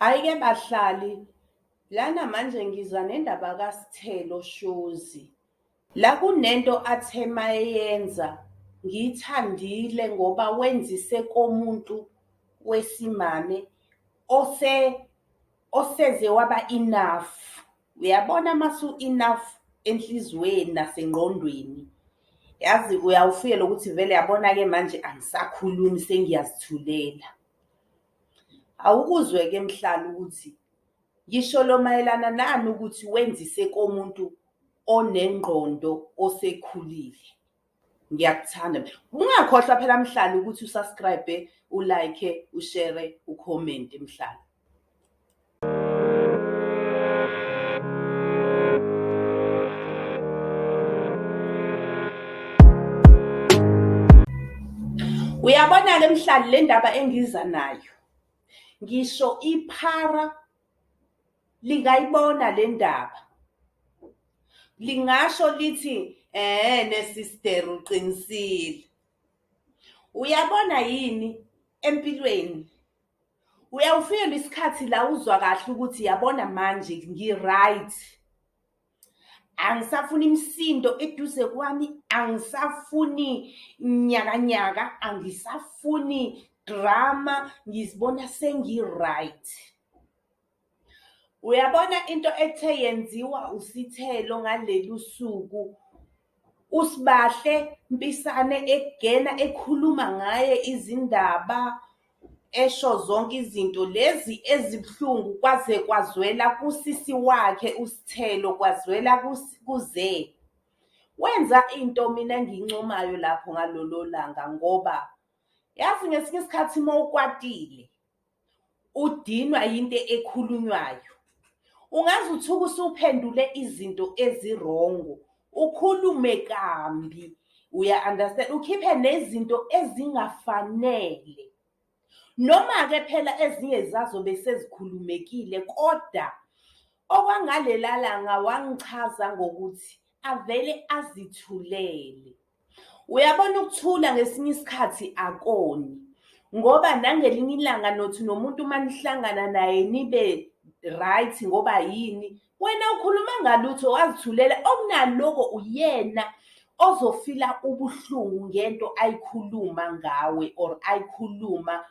Hhayi-ke bahlali, lana manje ngiza nendaba kaSithelo Shozi. La kunento athe mayeyenza ngiyithandile ngoba wenzise komuntu wesimame oseze waba enough. Uyabona masu-enough enhliziyweni nasengqondweni, yazi uyawufikela ukuthi vele yabona-ke manje angisakhulumi sengiyazithulela. Awukuzwe-ke mhlali ukuthi ngisho lo mayelana nani ukuthi wenzise komuntu onengqondo osekhulile. Ngiyakuthanda. Ungakhohlwa phela mhlali ukuthi u-subscribe, u-like, u-share, u-comment mhlali. Uyabona-ke mhlali le ndaba engiza nayo, ngisho iphara lingayibona le ndaba, lingasho lithi ehhe sister uqinisile. Uyabona yini empilweni uyawufikelwa isikhathi la uzwa kahle ukuthi yabona manje ngi-right. Angisafuni imisindo eduze kwami, angisafuni nyakanyaka, angisafuni drama, ngizibona sengi-right. Uyabona into ethe yenziwa uSithelo ngalelu suku, uSibahle Mpisane ekugena ekhuluma ngaye izindaba, esho zonke izinto lezi ezibuhlungu kwaze kwazwela kusisi wakhe uSithelo, kwazwela kuze. Wenza into mina engiyincomayo lapho ngalolo langa ngoba yazi ngesinye isikhathi uma ukwatile udinwa yinto ekhulunywayo. Ungaze uthuke usuphendule izinto ezi-wrong, ukhulume kambi, uya-understand, ukhiphe nezinto ezingafanele. Noma-ke phela ezinye zazo besezikhulumekile kodwa okwangalela langa wangichaza ngokuthi avele azithulele. Uyabona ukuthula ngesinye isikhathi akoni ngoba nangelinye ilanga nothi nomuntu uma nihlangana naye nibe right ngoba yini wena ukhuluma ngalutho wazithulela okunaloko uyena ozofila ubuhlungu ngento ayikhuluma ngawe or ayikhuluma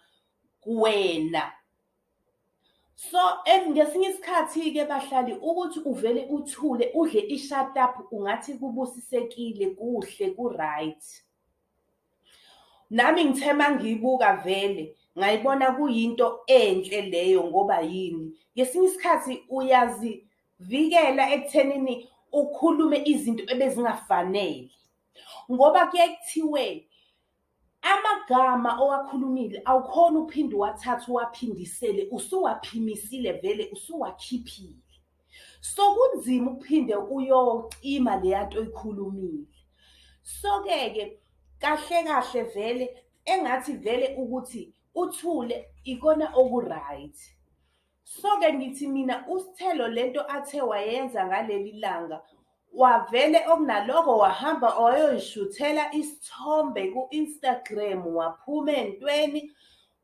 kuwena. So ngesinye isikhathi-ke bahlali ukuthi uvele uthule udle i-shut up ungathi kubusisekile kuhle ku-right. Nami ngithe uma ngiyibuka vele ngayibona kuyinto enhle leyo ngoba yini? Ngesinye isikhathi uyazivikela ekuthenini ukhulume izinto ebezingafanele ngoba kuyaye kuthiwe Amagama owakhulumile awukhoni ukuphinde uwathathe uwaphindisele usuwaphimisile vele usuwakhiphile. So kunzima ukuphinde uyocima leya nto oyikhulumile. So-ke ke kahle kahle vele engathi vele ukuthi uthule ikona oku-right. So-ke ngithi mina uSithelo lento athe wayenza ngaleli langa wavele okunaloko wahamba wayoyishuthela isithombe ku-Instagram waphuma ey'ntweni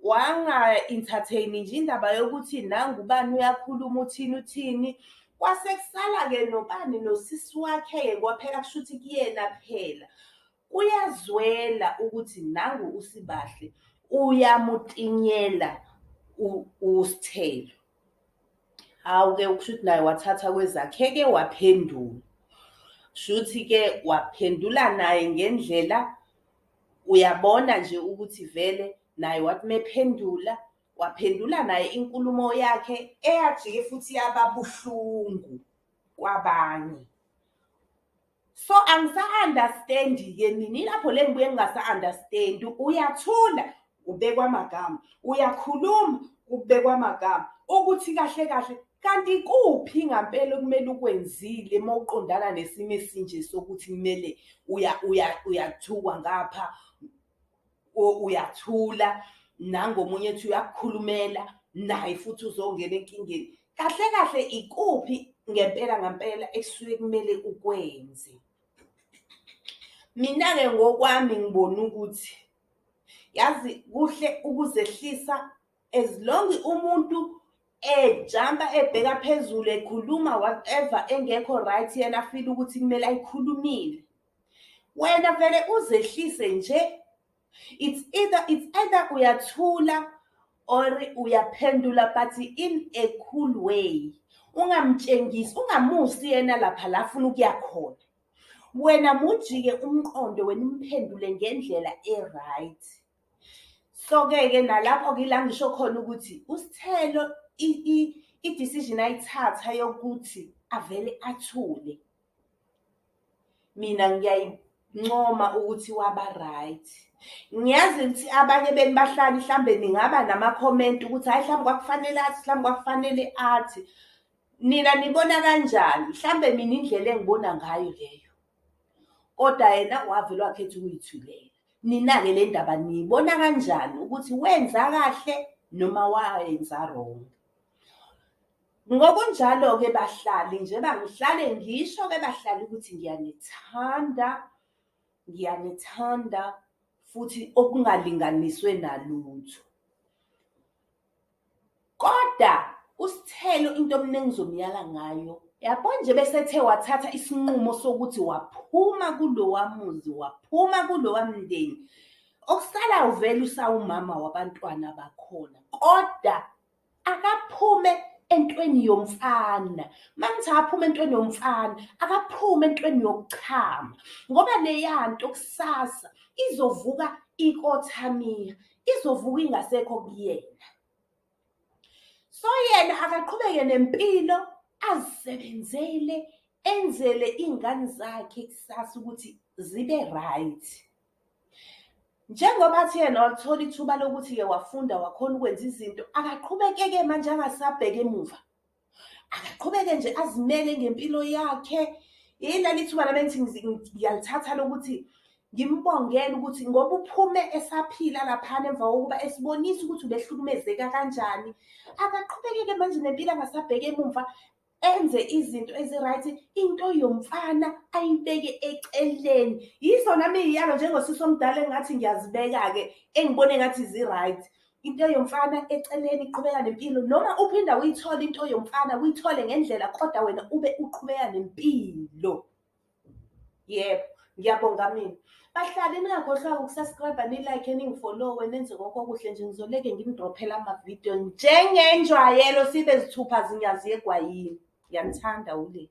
wanga-entertain nje indaba yokuthi nangu ubani uyakhuluma uthini uthini. Kwase kusala-ke nobani nosisi wakhe-ke kwaphela kushuthi kuyena phela. Kuyazwela ukuthi nangu uSibahle uyamutinyela uSithelo. Hawu-ke kusho ukuthi naye wathatha kwezakhe-ke waphendula. Shuthi-ke waphendula naye ngendlela uyabona nje ukuthi vele naye wathi mephendula waphendula naye inkulumo yakhe eyajike futhi yaba buhlungu kwabanye. So angisa-understand-ke mina ilapho le ngibuye ngingasa-understand uyathula ubekwa amagama uyakhuluma ubekwa amagama ukuthi kahle kahle kanti kuphi ngampela okumele ukwenzile uma uqondana nesimo esinje sokuthi kumele uyathukwa ngapha uyathula nangomunye ethi uyakukhulumela naye futhi uzongena enkingeni. Kahle kahle ikuphi ngempela ngampela ekusuke kumele ukwenze? Mina-ke ngokwami ngibona ukuthi yazi kuhle ukuzehlisa as long umuntu. Ejampa ebheka phezulu ekhuluma whatever engekho right yena afile ukuthi kumele ayikhulumile. Wena vele uzehlise nje. It's either uyathula or uyaphendula, but in a cool way. Ungamtshengisi, ungamusi yena lapha la afuna ukuya khona. Wena mujike umqondo, wena umphendule ngendlela e-right. So-ke ke nalapho-ke ila ngisho khona ukuthi uSithelo i-decision ayithatha yokuthi avele athule, mina ngiyayincoma ukuthi waba right. Ngiyazi ukuthi abanye benu bahlali mhlambe ningaba nama-comment ukuthi hhayi, mhlawumbe kwakufanele athi, mhlawumbe kwakufanele athi. Nina nibona kanjani? Mhlambe mina indlela engibona ngayo leyo. Kodwa yena wavele wakhetha ukuyithulela. Nina-ke le ndaba niyibona kanjani, ukuthi wenza kahle noma wayenza wrong? Ngokunjalo-ke bahlali, njengoba ngihlale ngisho-ke bahlali ukuthi ngiyanithanda, ngiyanithanda futhi okungalinganiswe nalutho. Kodwa uSithelo into mina engizomyala ngayo, yabo nje besethe wathatha isinqumo sokuthi waphuma kulowa muzi, waphuma kulowa mndeni, okusalayo vele usawumama wabantwana bakhona, kodwa akaphume entweni yomfana. Uma ngithi akaphume entweni yomfana, akaphume entweni yokuchama, ngoba leya nto kusasa izovuka ikothamiya, izovuka ingasekho kuyena. So yena akaqhubeke nempilo, azisebenzele, enzele iy'ngane zakhe kusasa ukuthi zibe right. Njengoba athi yena walithola ithuba lokuthi-ke wafunda, wakhona ukwenza izinto, akaqhubeke-ke manje angasabheka emuva. Akaqhubeke nje azimele ngempilo yakhe. Yileli thuba nami engithi ngiyalithatha lokuthi ngimbongele ukuthi ngoba uphume esaphila laphana emva kokuba esibonisa ukuthi ubehlukumezeka kanjani. Akaqhubeke-ke manje nempilo angasabheki emumva, enze izinto ezi-right, into yomfana ayibeke eceleni. Yizo nami iy'yalo njengosisi omdala engathi ngiyazibeka-ke, engibona engathi zi-right. Into yomfana eceleni, qhubeka nempilo. Noma uphinda uyithole into yomfana, uyithole ngendlela kodwa wena ube uqhubeka nempilo. Yebo, ngiyabonga mina. Bahlali, ningakhohlwa uku-subscribe, ni-like, ningi-follow-we, nenze konke okuhle nje. Ngizoleke ngini-drop-ele amavidiyo njengenjwayelo, sibe zithupha zinyazi egwayini. Ngiyanithanda ule.